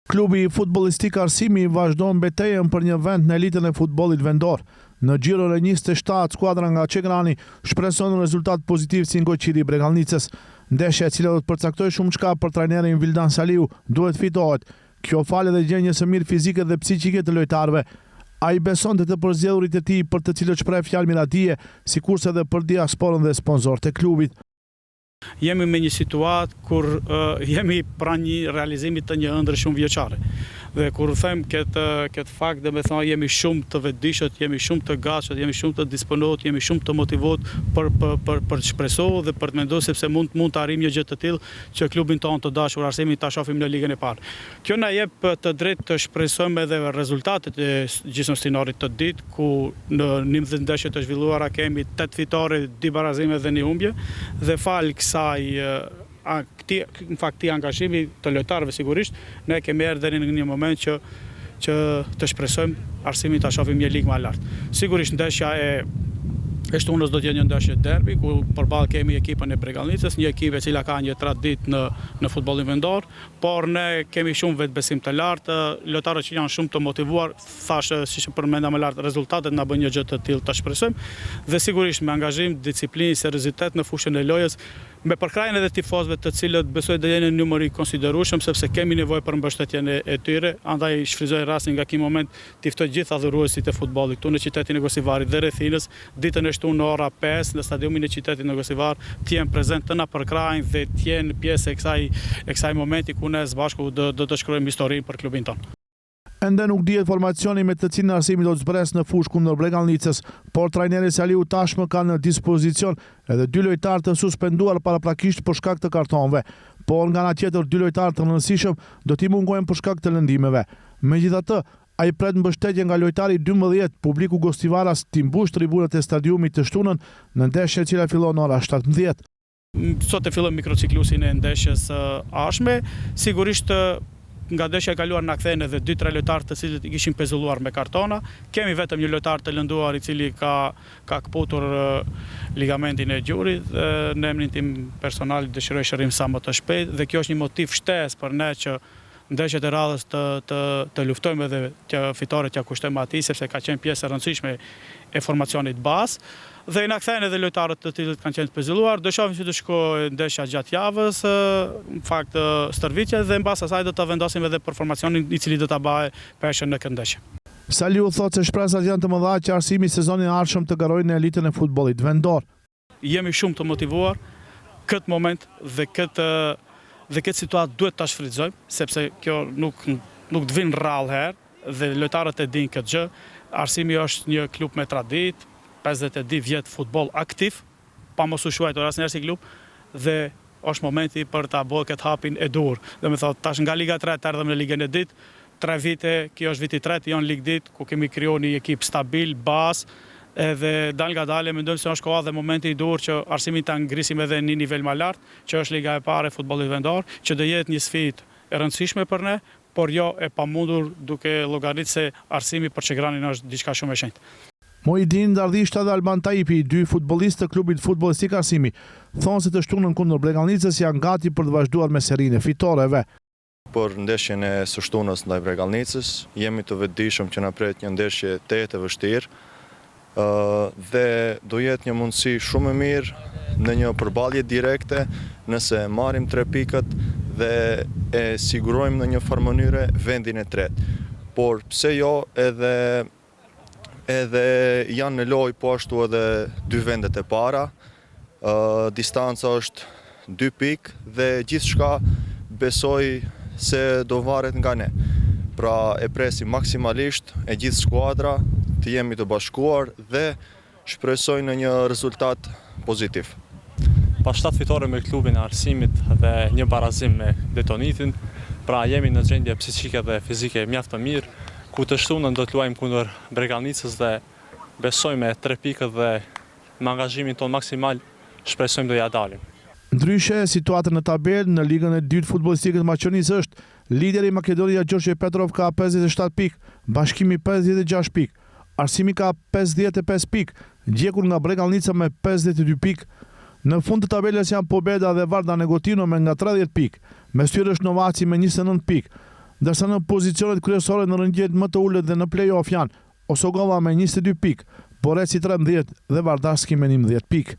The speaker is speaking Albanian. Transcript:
Klubi futbollistik Arsimi vazhdon betejën për një vend në elitën e futbollit vendor. Në xhiron e 27, skuadra nga Çegrani shpreson në rezultat pozitiv si nikoqiri i Bregallnicës. Ndeshja e cila do të përcaktojë shumëçka për trajnerin Vildan Saliu, duhet fitohet. Kjo falë edhe gjendjes së mirë fizike dhe psiqike të lojtarëve. Ai beson te të përzgjedhurit e tij për të cilët shpreh fjalë miradije, sikurse edhe për diasporën dhe sponsorët e klubit. Jemi me një situatë kur jemi pranë një realizimi të një ëndrre shumëvjeçare. Dhe kur them këtë këtë fakt, domethënë jemi shumë të vetëdijshëm, jemi shumë të gatshëm, jemi shumë të disponuar, jemi shumë të motivuar për për për për të shpresuar dhe për të menduar sepse mund mund të arrijmë një gjë të tillë që klubin tonë të dashur Arsimin ta shohim në Ligën e Parë. Kjo na jep të drejtë të shpresojmë edhe rezultatet e gjysmëstinorit të dytë, ku në 11 ndeshje të zhvilluara kemi 8 fitore, 2 barazime dhe një humbje, dhe falë kësaj a, këtij, në fakt këtij angazhimi të lojtarëve sigurisht, ne kemi erdhur deri në një moment që që të shpresojmë Arsimin ta shohim një ligë më lart. Sigurisht ndeshja e e shtunës do të jetë një ndeshje derbi ku përballë kemi ekipën e Bregallnicës, një ekip e cila ka një traditë në në futbollin vendor, por ne kemi shumë vetëbesim të lartë, lojtarët që janë shumë të motivuar, thashë siç e përmenda më lart, rezultatet na bëjnë një gjë të tillë të shpresojmë dhe sigurisht me angazhim, disiplinë, seriozitet në fushën e lojës, me përkrahjen edhe tifozëve të cilët besoj do jenë një numër i konsiderueshëm sepse kemi nevojë për mbështetjen e, e tyre, andaj shfrytëzoj rastin nga ky moment t'i ftoj gjithë adhuruesit e futbollit këtu në qytetin e Gostivarit dhe rrethinës, ditën e shtunë në ora 5 në stadiumin e qytetit në Gostivar, të jenë prezent, të na përkrahin dhe të jenë pjesë e kësaj e kësaj momenti ku ne së bashku do, do të shkruajmë historinë për klubin tonë. Ende nuk dihet formacioni me të cilin Arsimi do të zbresë në fushë kundër Bregallnicës, por trajneri Saliu tashmë ka në dispozicion edhe dy lojtarë të suspenduar paraprakisht për shkak të kartonëve. Por nga ana tjetër dy lojtarë të rëndësishëm do t'i mungojnë për shkak të lëndimeve. Megjithatë, ai pret mbështetje nga lojtari i 12, publiku gostivaras t'i mbush tribunat e stadiumit të shtunën në ndeshjen e cila fillon në ora 17. Sot e fillojmë mikrociklusin e ndeshjes së ardhshme. Sigurisht nga ndeshja e kaluar na kthehen edhe 2-3 lojtarë të cilët i kishin pezulluar me kartona. Kemi vetëm një lojtar të lënduar i cili ka ka këputur ligamentin e gjurit. Në emrin tim personal dëshiroj shërim sa më të shpejtë dhe kjo është një motiv shtesë për ne që ndeshjet e radhës të të të luftojmë edhe që fitoret t'ia kushtojmë atij sepse ka qenë pjesë e rëndësishme e formacionit bazë dhe na kthehen edhe lojtarët të cilët kanë qenë të pezulluar. Do shohim si do shkojë ndeshja gjatë javës, në fakt stërvitje dhe mbas asaj do të vendosim edhe për formacionin i cili do ta mbajë peshën në këtë ndeshje. Saliu thotë se shpresat janë të mëdha që Arsimi sezonin e ardhshëm të garojë në elitën e futbollit vendor. Jemi shumë të motivuar këtë moment dhe këtë dhe këtë situatë duhet ta shfrytëzojmë sepse kjo nuk nuk të vin rrallë herë dhe lojtarët e dinë këtë gjë. Arsimi është një klub me traditë, 52 vjet futboll aktiv, pa mos u shuajtur asnjëherë si klub dhe është momenti për ta bërë këtë hapin e duhur. Do të thotë tash nga Liga 3 erdhëm në Ligën e dytë, tre vite, kjo është viti i tretë, janë Ligë dytë, ku kemi krijuar një ekip stabil, bazë, edhe dal nga dale mendojmë se është koha dhe momenti i duhur që Arsimin ta ngrisim edhe një nivel më lart, që është Liga e parë e futbollit vendor, që do jetë një sfidë e rëndësishme për ne, por jo e pamundur duke llogaritur se Arsimi për Çegranin është diçka shumë e shenjtë. Muhidin Dardhishta dhe Alban Taipi, dy futbollistë të klubit futbollistik Arsimi, thonë se të shtunën kundër Bregallnicës janë gati për të vazhduar me serinë e fitoreve. Për ndeshjen e së shtunës ndaj Bregallnicës, jemi të vetëdijshëm që na pret një ndeshje tejet e vështirë dhe do jetë një mundësi shumë e mirë në një përballje direkte nëse marrim tre pikët dhe e sigurojmë në një farë mënyre vendin e tretë. Por pse jo edhe edhe janë në lojë po ashtu edhe dy vendet e para. Distanca është dy pikë dhe gjithçka besoj se do varet nga ne. Pra e presim maksimalisht e gjithë skuadra të jemi të bashkuar dhe shpresoj në një rezultat pozitiv. Pas 7 fitore me klubin e Arsimit dhe një barazim me Detonitin, pra jemi në gjendje psiqike dhe fizike mjaft të mirë, ku të shtunën do të luajmë kundër Bregallnicës dhe besoj me tre pikët dhe me angazhimin tonë maksimal shpresojmë do ja dalim. Ndryshe, situata në tabelë në Ligën e dytë futbollistike të Maqedonisë është lideri Makedonia Gjorçe Petrov ka 57 pikë, Bashkimi 56 pikë, Arsimi ka 55 pikë, ndjekur nga Bregallnica me 52 pikë. Në fund të tabelës janë Pobeda dhe Vardar Negotino me nga 30 pikë. Mes tyre është Novaci me 29 pikë. Ndërsa në pozicionet kryesore në renditjet më të ulët dhe në play-off janë Osogova me 22 pikë, Boreci 13 dhe Vardarski me 11 pikë.